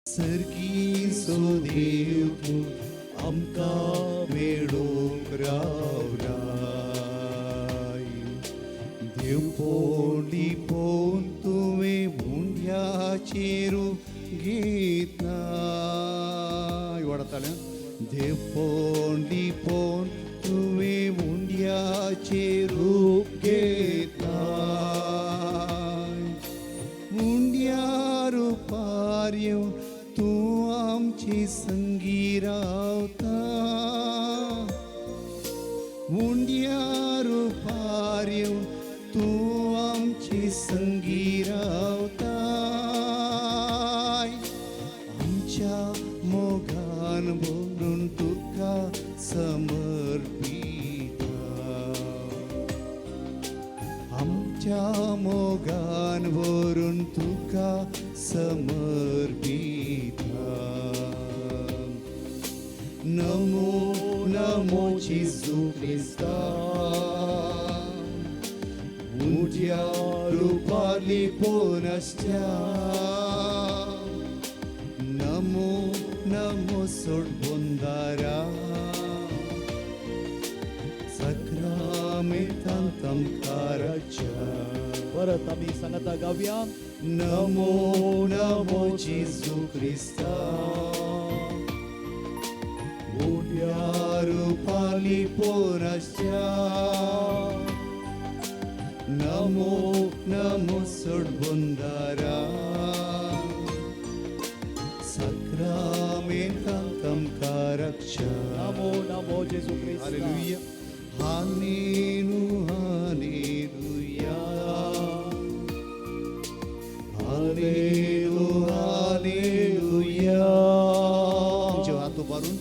सर्गी देव तूं आमकां मेळूंक रावलाय. देवपोण लिपोवन तुवें उंड्याचें रूप घेतलाय. वाडतालें. देवपोण लिपोवन तुवें उंड्याचें रूप घेतलाय. उंड्या रुपार येवन तूं आमचे संगी रावता. उंड्या रुपार येवन तूं आमचे संगी रावताय. आमच्या मोगान भरून तुका समर्पिता. आमच्या मोगान भरून तुका समर्पिता. नमो नमो जेजू क्रिस्ता, उंड्या रुपार लिपोन आसच्या. नमो नमो सोडबोंदारा, साक्रामेंतांत आमकां राखच्या. परत आमी सांगता गावया. नमो नमो जेजू क्रिस्ता, उंड्या रुपार लिपोन आसच्या. नमो नमो सोडबोंदारा, साक्रामेंतांत आमकां राखच्या. नमो नमो जेजू क्रिस्ता. Hallelujah. Hallelu, hallelujah. Hallelu, hallelujah. तुमचे हात उबारून.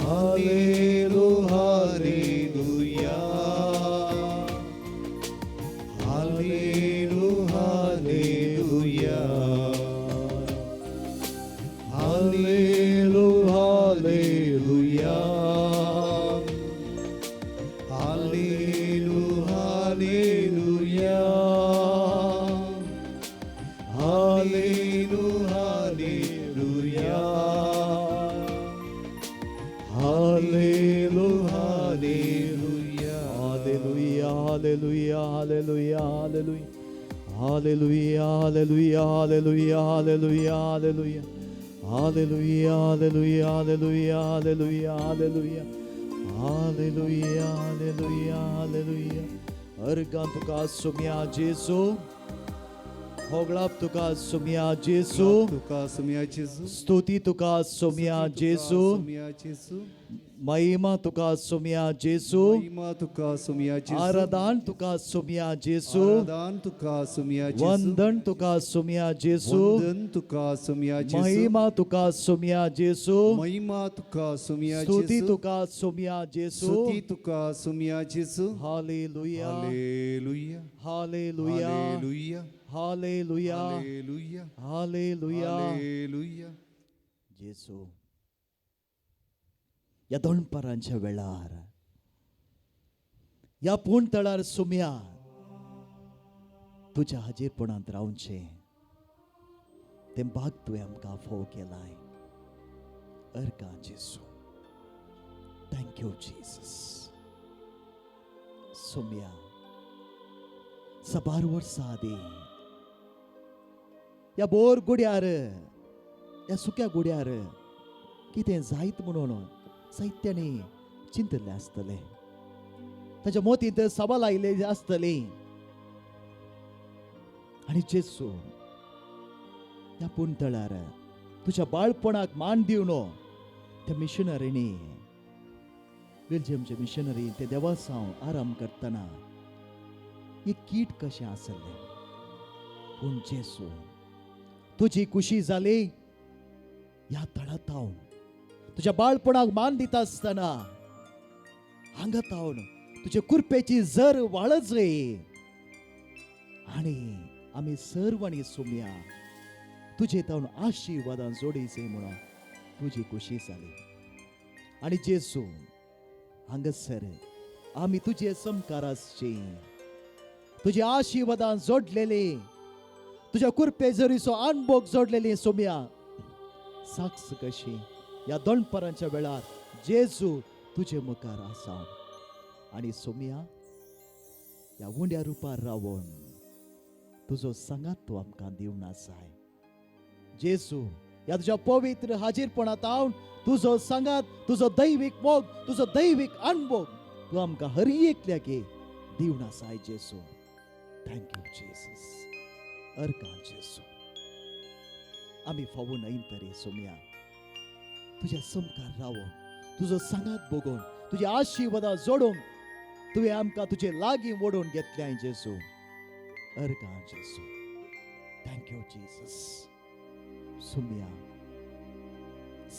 Hallelu, hallelujah. Hallelu, hallelujah. Hallelu, hallelujah. Hallelu, hallelujah. Hallelu, hallelujah. Hallelu, hallelujah. Hallelujah, hallelujah, hallelujah, hallelujah. Hallelujah, hallelujah, hallelujah, hallelujah, hallelujah. Hallelujah, hallelujah, hallelujah, hallelujah, hallelujah. Hallelujah, hallelujah, hallelujah. अर्गां तुका सोम्या जेजू, होगळाप तुका सोम्या जेजू, तुका सोम्या जेजू, स्तुती तुका सोम्या जेजू, सोम्या जेजू, महिमा तुका सोम्या जेजू, महिमा तुका सोम्या जेजू, आराधन तुका सोम्या जेजू, आराधन तुका सोम्या जेजू, वंदन तुका सोम्या जेजू, वंदन तुका सोम्या जेजू, महिमा तुका सोम्या जेजू, महिमा तुका सोम्या स्तुती जेजू, तुका सोम्या जेजू. स्तुती तुका सोम्या जेजू. Hallelujah. Hallelujah. Hallelujah. Hallelujah. Hallelujah. Hallelujah. Hallelujah. Hallelujah. जेजू, ह्या दनपारांच्या वेळार ह्या पूण तळार सोम्या तुज्या हाजीरपणांत रावचें तें भाग तुवें आमकां फोव केलाय. अर्गां जेजू. Thank you Jesus. सोम्या, साबार वर्सां आदीं ह्या बोर गुड्यार, ह्या सुक्या गुड्यार कितें जायत म्हणून साहित्यानी चिंतलें आसतलें. ताच्या मोतींत सवाल आयले आसतली. आनी जेजू, ह्या पुणतळार तुज्या बाळपणाक मान दिवन त्या मिशनरींनी, बेल्जियमचे मिशनरी ते देवासांव आराम करतना एक कीट कशें आसलें. पूण जेजू, तुजी खुशी जाली ह्या तळातावन तुज्या बाळपणाक मान दिता आसतना हांगा तावन तुजे कुरपेची जर वाळच रे आणि आमी सर्वांनी सोम्या तुजे तावन आशिर्वादान जोडीचे म्हणून तुजी खुशी जाली. आणि जेजू, हांगासर आमी तुजे समकार आसची, तुज्या आशिर्वादान जोडलेली, तुज्या कुरपे जरीचो अनभोग जोडलेली सोम्या. साक्ष कशी ह्या दनपरांच्या वेळार जेजू तुजे मुखार आसा. आनी सोमया ह्या उंड्या रुपार रावून तुजो सांगात तूं आमकां दिवन आसाय. जेजू ह्या तुज्या पवित्र हाजीरपणांत हांव तुजो सांगात, तुजो दैवीक मोग, तुजो दैवीक अणभव तूं आमकां हर एकल्याक दिवन आसाय जेजू. Thank you Jesus. अर्कां जेजू, आमी फावो न्हय तरी सोमया तुज्या समकार रावून तुजो सांगात बगोवन तुज्या आशिर्वादा जोडून तुवें आमकां तुजे लागीं ओडून घेतल्याय जेजू. अर्गां जेजू. Thank you Jesus. सोमया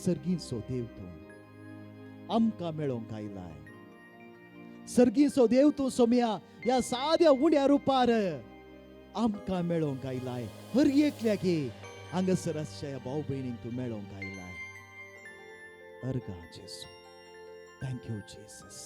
सर्गींचो देव तूं आमकां मेळोवंक आयलाय. सर्गींचो देव तूं सोमया ह्या साद्या उण्या रुपार आमकां मेळोवंक आयलाय. हर एकल्याक हांगासर आसच्या ह्या भाव भयणींक तूं मेळोवंक आयलाय. अर्गां जेजू. Thank you Jesus.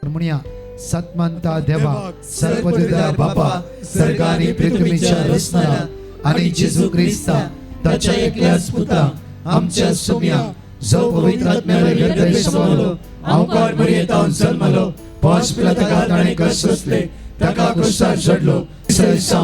म्हणया सतमंता देवा सर्वदिदा बापा सर्गानी पृथ्वीच्या रचणारा आणि जेजू ख्रिस्ता ताच्या एकल्याच पुता आमच्या सोम्या जो पवित्र आत्म्याला गर्भे समावलो अवकार मरियेतावन जल्मलो पांच पिला ताणें कश्ट सोंसले ताका क्रुसार चडलो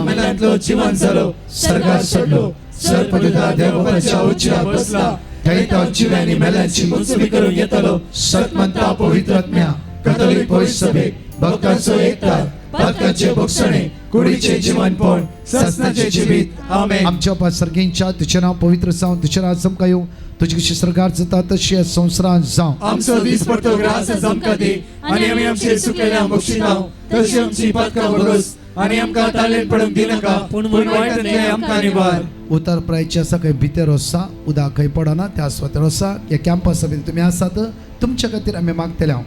मेल्यांतलो जिवन जालो सर्गार चडलो सर्वदिदा देवबाच्या उच्चार बसला थंय तो जिव्यांनी मेल्यांची मुंचवी करून येतलो. सतमंता पवित्र आत्म्या कथोलिक पवित्र सभेक भक्तांचो एकता पातकांचे भोगसणे कुडीचे जीवनपण ससनाचे जिवीत. आमेन. आमच्या बापा सर्गींच्या तुझें नांव पवित्र जावं, तुझें राज आमकां येवं, तुजी कशी सरकार जाता तशी ह्या संवसारांत जावं. आमचो दीस पडतो ग्रास आमकां दी आनी आमी आमचे चुकलेल्या बक्षिताव तशी आमची पातकां भोगस आनी आमकां तालेन पडूंक दिनाका पूण वायटांतलें आमकां निवार. उतर प्रायचे आसा खंय भितर आसा उदक खंय पडना त्या सुवातेर आसा ह्या कॅम्पसा भितर तुमी आसात तुमच्या खातीर आमी मागतले हांव.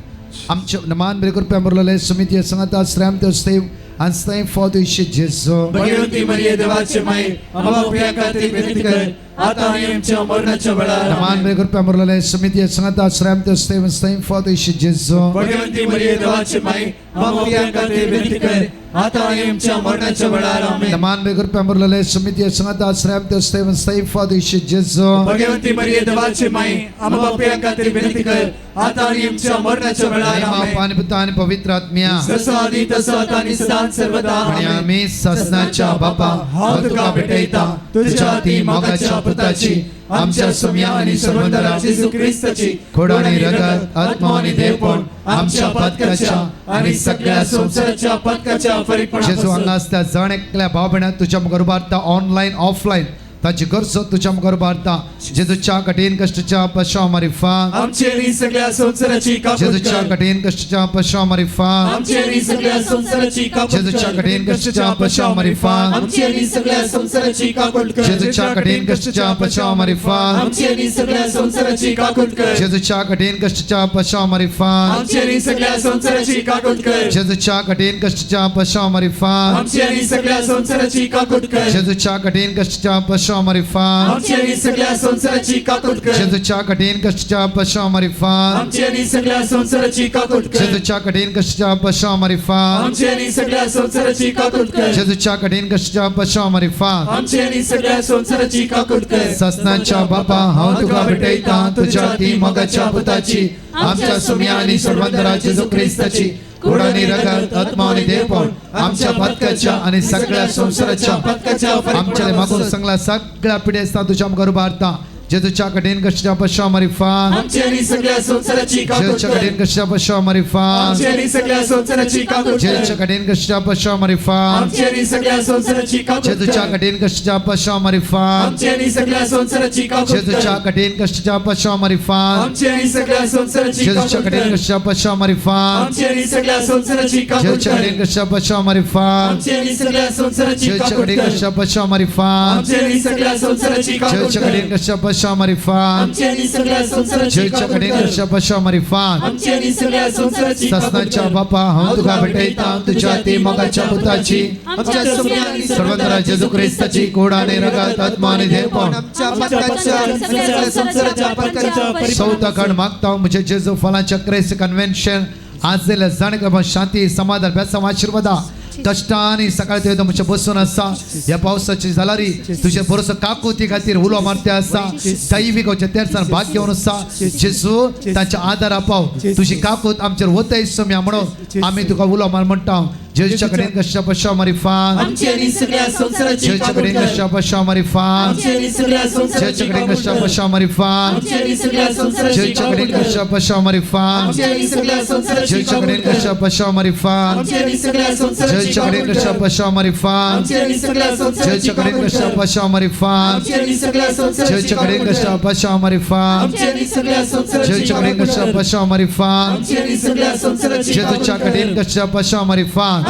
आमचे मान बरे कृपया मुरलेले समिती सांगता श्रम देव आनी फॉद जेजू. भगवंती मरिये देवाचे माई आम्हा पाप्यां खातीर विनंती कर आता आनी आमच्या मरणाच्या वेळार. मान बरे कृपया मुरलेले समिती सांगता श्रम देव फॉद जेजू. भगवंती मरिये देवाचे माई आम्हा पाप्यां खातीर विनंती कर आता आनी आमच्या मरणाच्या वेळार. आमेन. मान बरे कृपया मुरलेले समिती सांगता श्रम देव फॉद जेजू. भगवंती मरिये देवाचे माई आम्हा पाप्यां खातीर विनंती कर आता आनी आमच्या मरणाच्या वेळार. आमेन. पाणी पुता आणि पवित्र आत्म्या जसो आदी तसो आता आनी सदां सर्वदा. आणि आम्ही ससनाच्या बापा हांव तुका भेटयता तुझ्या अति मोगाच्या पुताची आमच्या सोम्या आनी सर्वंदरा जेजू क्रिस्ताची खोड आणि रगत आत्मा आणि देवपण आमच्या पातकाच्या आणि सगळ्या संसाराच्या पातकाच्या जेजू फरीकपणापासून हांगा आसता जण एकल्या भाव भयणां तुझ्या मुखार उबारता ऑनलायन ऑफलायन ताची गरजो तुझ्या मुखार उबारता. जेजूच्या कठीण कश्टच्या पशा मारिफा आमची आनी सगळ्या संसाराची काकूट जेजूच्या कर. कठीण कश्टच्या पशा मारिफा आमची आनी सगळ्या संसाराची काकूट जेजूच्या कर. कठीण कश्टच्या पशा मारिफा आमची आनी सगळ्या संसाराची काकूट कर. जेजूच्या कठीण कश्टच्या पशा मारिफा आमची आनी सगळ्या संसाराची काकूट कर. जेजूच्या कठीण कश्टच्या पशा मारिफा आमची आनी सगळ्या संसाराची काकूट कर. जेजूच्या कठीण कश्टच्या पशा मारिफा आमची आनी सगळ्या संसाराची काकूट कर. जेजूच्या कठीण कश्टच्या पशा मारिफा आमची आनी सगळ्या संसाराची काकूट कर. जेजूच्या कठीण कश्टच्या पशा मारिफा आमची आनी सगळ्या संसाराची काकूट कर. जेजूच्या कठीण कश्टच्या पशा मारिफा आमची आनी सगळ्या संसाराची काकूट कर. जेजूच्या कठीण कश्टच्या पशा मारिफा आमची आनी सगळ्या संसाराची काकूट कर. ससनाच्या बापा हांव तुका भेटयता तुझ्या ती मोगाच्या पुताची आमच्या सुम्या आणि सर्वंतरा जेजू ख्रिस्ताची खोड आणि रगत आत्मा आणि देवपण आमच्या पातकाच्या आणि सगळ्या संसाराच्या पातकाच्या आमच्या मागून सांगला सगळ्या पिढ्या तुझ्या मुखार उबारता. जेजूच्या कठीण कश्टच्या पशा मारिफा आमची आनी सगळ्या संसाराची काकूट जेजूच्या कर. कठीण कश्टच्या पशा मारिफा आमची आनी सगळ्या संसाराची काकूट कर. जेजूच्या कठीण कश्टच्या पशा मारिफा आमची आनी सगळ्या संसाराची काकूट जेजूच्या कर. कठीण कश्टच्या पशा मारिफा आमची आनी सगळ्या संसाराची काकूट कर. जेजूच्या कठीण कश्टच्या पशा मारिफा आमची आनी सगळ्या संसाराची जेजूच्या काकूट कठीण कर. कश्टच्या पशा मारिफा आमची आनी सगळ्या संसाराची काकूट जेजूच्या कर. कठीण कश्टच्या पशा मारिफा आमची आनी सगळ्या संसाराची जेजूच्या काकूट कठीण कर. कश्टच्या पशा मारिफा आमची आनी सगळ्या संसाराची काकूट जेजूच्या कर. कठीण कश्टच्या पशा मारिफा आमची आनी सगळ्या संसाराची जेजूच्या काकूट कठीण कर. कश्टच्या पशा मारिफा आमची आनी सगळ्या संसाराची काकूट ससनाच्या कर. बापा हांव तुका भेटयता तुझ्या ती मोगाच्या पुताची आमच्या सोम्या आनी सर्वंतरा जेजू ख्रिस्ताची खोड आणि रगत आत्मा आणि देवपण आमच्या पातकाच्या आणि सगळ्या संसाराच्या पातकाच्या चौथा खंड मागता मुझे जेजू फलाच्या क्रेस कन्व्हेन्शन आज जाणे शांती समाधान बेसम आशीर्वादा कश्टांनी सकाळी थंय म्हजे बसून आसा ह्या पावसाची जालारी तुजे भरोसो काकुती खातीर उलो मारते आसा दैवीक तेरसान भाग घेवन आसा जेजू तांच्या आदारा पाव तुजी काकूत आमचेर वतय सोम्या म्हणून आमी तुका उलो मार म्हणटा. जेजूच्या कडेन कश्या पश्या मारिफान जेजूच्या कडेन कश्या पश्या मारिफान जेजूच्या कडेन कश्या पश्या मारिफान जेजूच्या कडेन कश्या पश्या मारिफान जेजूच्या कडेन कश्या पश्या मारिफान जेजूच्या कडेन कश्या पश्या मारिफान जेजूच्या कडेन कश्या पश्या मारिफान जेजूच्या कडेन कश्या पश्या मारिफान जेजूच्या कडेन कश्या पश्या मारिफान जेजूच्या कडेन कश्या पश्या मारिफान.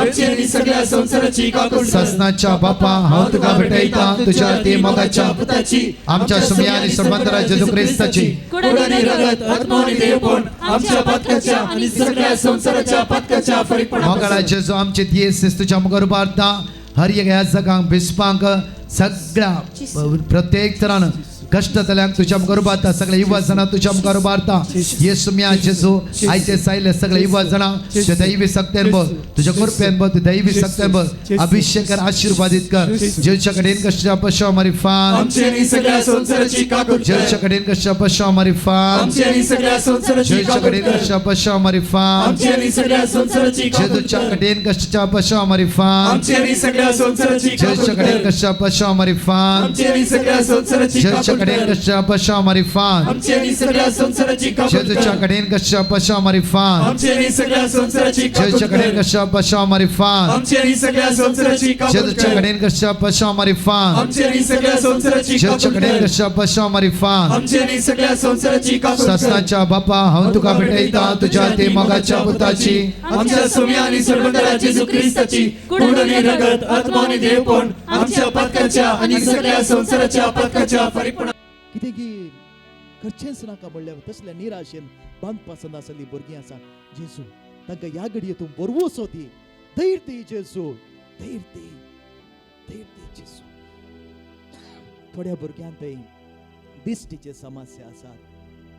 ससनाच्या बापा हांव तुका भेटयता तुझ्या ती मोगाच्या आमच्या सुम्या आनी सर्वंतरा जेजू क्रिस्ताची मोगाळा जेजू आमचे दियेस तुझ्या मुखार उबारता. हर एक ह्या जगांक बिस्पांक सगळ्या प्रत्येक तरान कश्ट जाल्यांक तुझ्या मुखार उबारता. सगळे युवा जाणां तुझ्या मुखार उबारता. येसू मिया जेजू आयचे सायले सगळे युवा जाणां तुझ्या दैवी सक्तेन बोल तुझ्या कृपेन बोल दैवी सक्तेन बोल अभिषेक कर आशीर्वादित कर. जेजूच्या कडेन कश्या पश्या मारिफान जेजूच्या कडेन कश्या पश्या मारिफान जेजूच्या कडेन कश्या पश्या मारिफान जेजूच्या कडेन कश्या पश्या मारिफान जेजूच्या कडेन कश्या पश्या मारिफान जेजूच्या कडेन कश्या पश्या मारिफान जेजूच्या कडेन कश्या पश्या मारिफान जेजूच्या कडेन कश्या पश्या मारिफान जेजूच्या कडेन कश्या पश्या मारिफान जेजूच्या कडेन कश्या पश्या मारिफान. ससनाच्या बापा हांव तुका भेटयता तुझ्या ते मोगाच्या पुताची आमच्या सुम्या आनी सर्वंतरा जेजू क्रिस्ताची कुड आनी रगत आत्मा आनी देवपण आमच्या पातकाच्या आनी सगळ्या संवसाराच्या पातकाच्या फारीकपणा. कितें की करचेंच नाका म्हणल्यार तसल्या निराशेन बांदपासंद आसली भुरगीं आसा. जेजू तांकां ह्या घडये तूं बरवसो दी, धैर्य दी जेजू, धैर्य दी, धैर्य दी जेजू. थोड्या भुरग्यांक थंय दिश्टीचे समस्या आसात,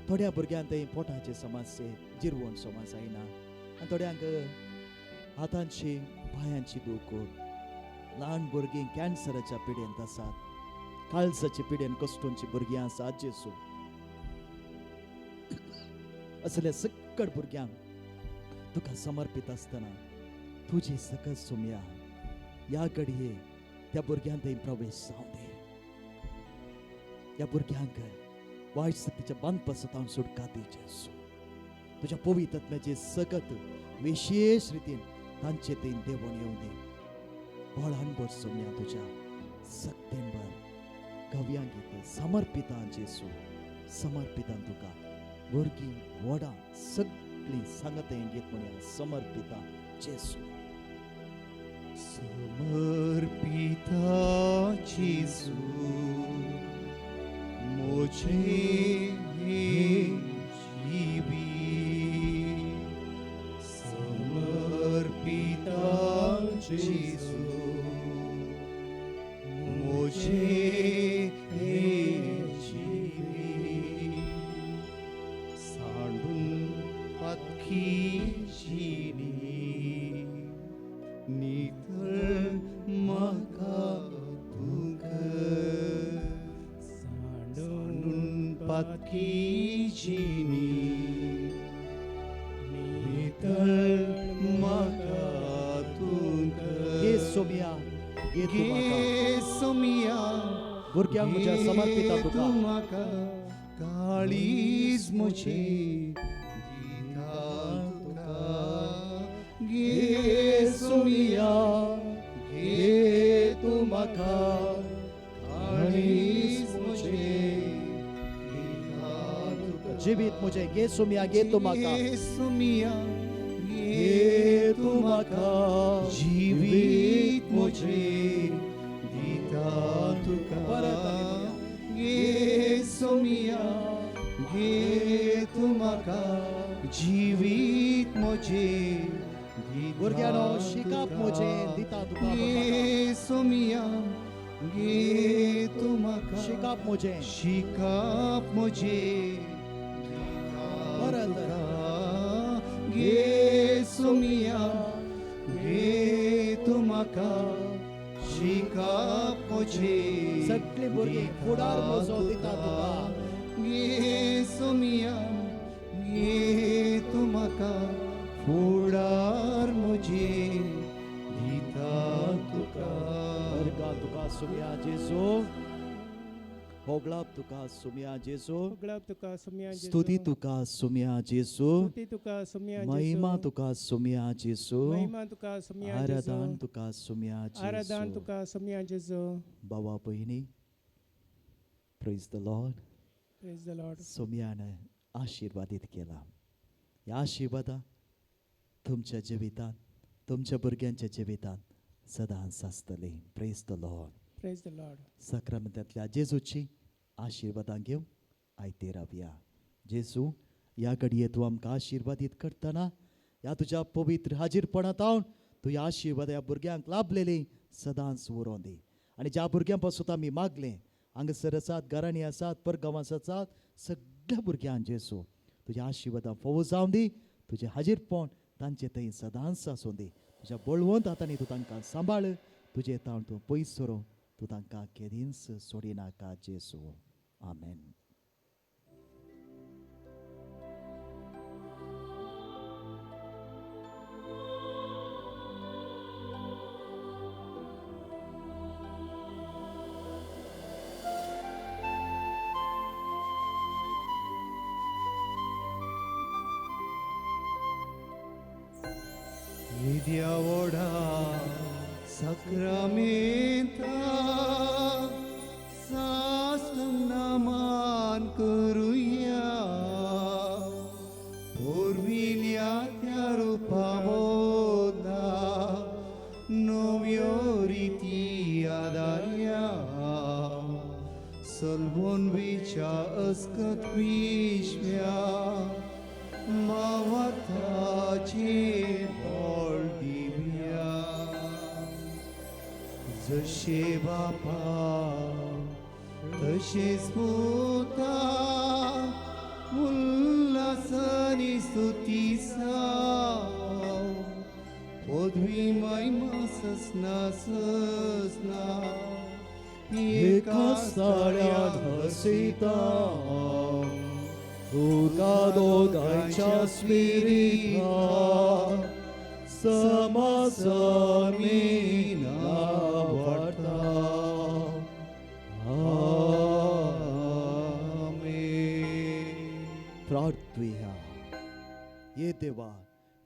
थोड्या भुरग्यांक थंय पोटाचे समस्ये जिरवण समज जायना आनी थोड्यांक हातांची पांयांची दूख. ल्हान भुरगीं कॅन्सराच्या पिडेंत आसात, काळजाचे पिडेन कश्टोंची भुरगीं आसात. जेजू असल्या सकट भुरग्यांक तुका समर्पीत आसतना तुजी सकत सुमया ह्या घडये त्या भुरग्यांक थंय प्रवेश जावं दी. ह्या भुरग्यांक वायट शक्तीच्या बांदपासतावन सुटका दी जेजू. तुज्या पवित्रत्म्याचे सकत विशेष रितीन तांचे थंय देवून येवं दी. बळान भर सुमया तुज्या सक्तेन भर कव्यांक गीत समर्पितां जेजू, समर्पितां तुका. भुरगीं व्हडां सगळीं सांगता हें गीत म्हणया समर्पितां जेजू. समर्पिता जेजू मोजे जीवी समर्पिता जेजू मोजे जीवी सांडून पातकी जिनी नितळ म्हाका तूं कर सांडून पातकी जिनी नितळ म्हाका तूं कर. घे सोमिया, घे तूं म्हाका. सोमिया भुरग्यांक म्हज्या समर्पिता तुका. म्हाका काळीज म्हजें दिता तुका. घे सोमिया, घे तूं म्हाका काळीज म्हजें दिता तुका. जिवीत म्हजें घे सोमिया, घे तूं म्हाका. घे सोमिया, घे तूं म्हाका जिवीत म्हजें दिता तुका. परत आनी म्हणया. घे सोमिया, घे तूं म्हाका जिवीत म्हजें दिता भुरग्यांनो शिकप म्हजें दिता तुका. घे सोमिया, घे तूं म्हाका शिकप म्हजें, शिकप म्हजें दिता परत. तुका. घे सोमिया, घे तूं म्हाका शिकप म्हजें सगळीं भुरगीं फुडार म्हजो दिता तुका. गे सोमिया गे तूं म्हाका फुडार म्हजें दिता तुका. वर्गा तुका सुम्या जेजू, होगळाप तुका सुम्या जेजू, होगळाप तुका सुम्या जेजू, स्तुती तुका सुम्या जेजू, स्तुती तुका सुम्या जेजू, महिमा तुका सुम्या जेजू, महिमा तुका सुम्या जेजू, आराधन तुका सुम्या जेजू, आराधन तुका सुम्या जेजू. बाबा भयणी, praise the Lord. Praise the Lord. सोम्यान आशिर्वादीत केला. ह्या आशिर्वादा तुमच्या जिवितांत, तुमच्या भुरग्यांच्या जिवितांत सदांच आसतली. Praise the Lord. Praise the Lord. साक्रामेंतांतल्या जेजूची आशिर्वादां घेवन आयते रावया. जेजू, ह्या घडये तूं आमकां आशिर्वादीत करतना ह्या तुज्या पवित्र हाजीरपणांत हांव तूं ह्या आशिर्वाद ह्या भुरग्यांक लाभलेली सदांच उरों दी. आनी ज्या भुरग्यां पासून आमी मागलें, हांगासर आसात, घरांनी आसात, परगांवांत आसात, सगळ्या भुरग्यांक जेजू तुज्या आशिर्वादां फोव जावं दी. तुजें हाजीरपण तांचे थंय सदांच आसूं दी. तुज्या बळवंत हातांनी तूं तांकां सांबाळ. तुजें ताण तूं पयस सरों, तूं तांकां केदींच सोडिनाका जेजू. आमेन. येद्या व्हडा साक्रामेंता साष्टांग मान करुया. पुर्विल्या त्या रुपा बोधा नव्यो रिती आदारया. सलवून विच्या अस्कत विश्व्या मावताचे बळ दिव्या. जशे बापा तशेच पुता उल्हासानी स्तुती साव. पदवी महिमा ससना ससना एका साळ्यान हसिता तुका दोगांच्या स्पिरिता समासमीना वाडटा. आमेन. प्रार्थुया. ये देवा,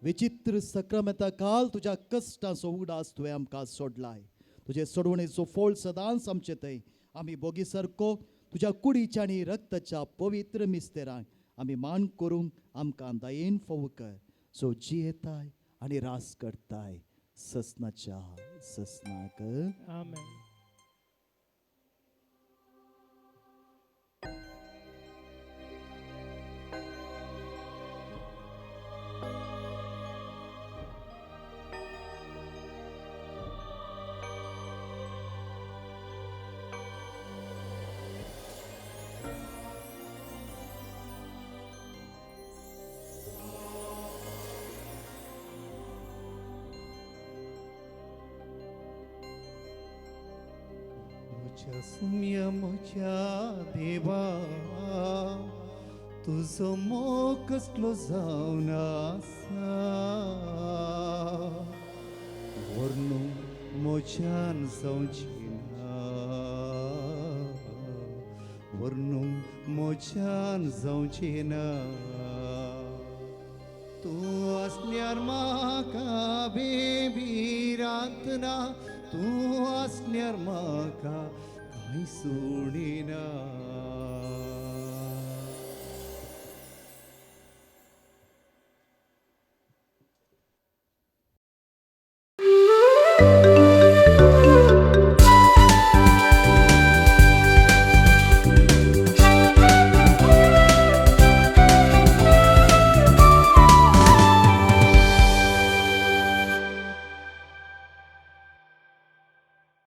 विचित्र सक्रामेंता काल तुज्या कश्टांचो उगडास तुवें आमकां सोडलाय. तुजे सोडवणेचो फोळ सदांच आमचे थंय आमी बोगी सारको तुज्या कुडीच्या आनी रक्ताच्या पवित्र मिस्तेरांक आमी मान करूंक आमकां दयेन फोव कर. सो जियेताय आनी रास करताय ससनाच्या ससनाक. आमेन. म्हज्या सुम्या म्हज्या देवा, तुजो मोग कसलो जावन आसा. वर्णूंक म्हज्यान जावची ना, वर्णूंक म्हज्यान जावची ना. तूं आसल्यार म्हाका बेभिरांत ना, तूं आसल्यार म्हाका कांय सुणिना.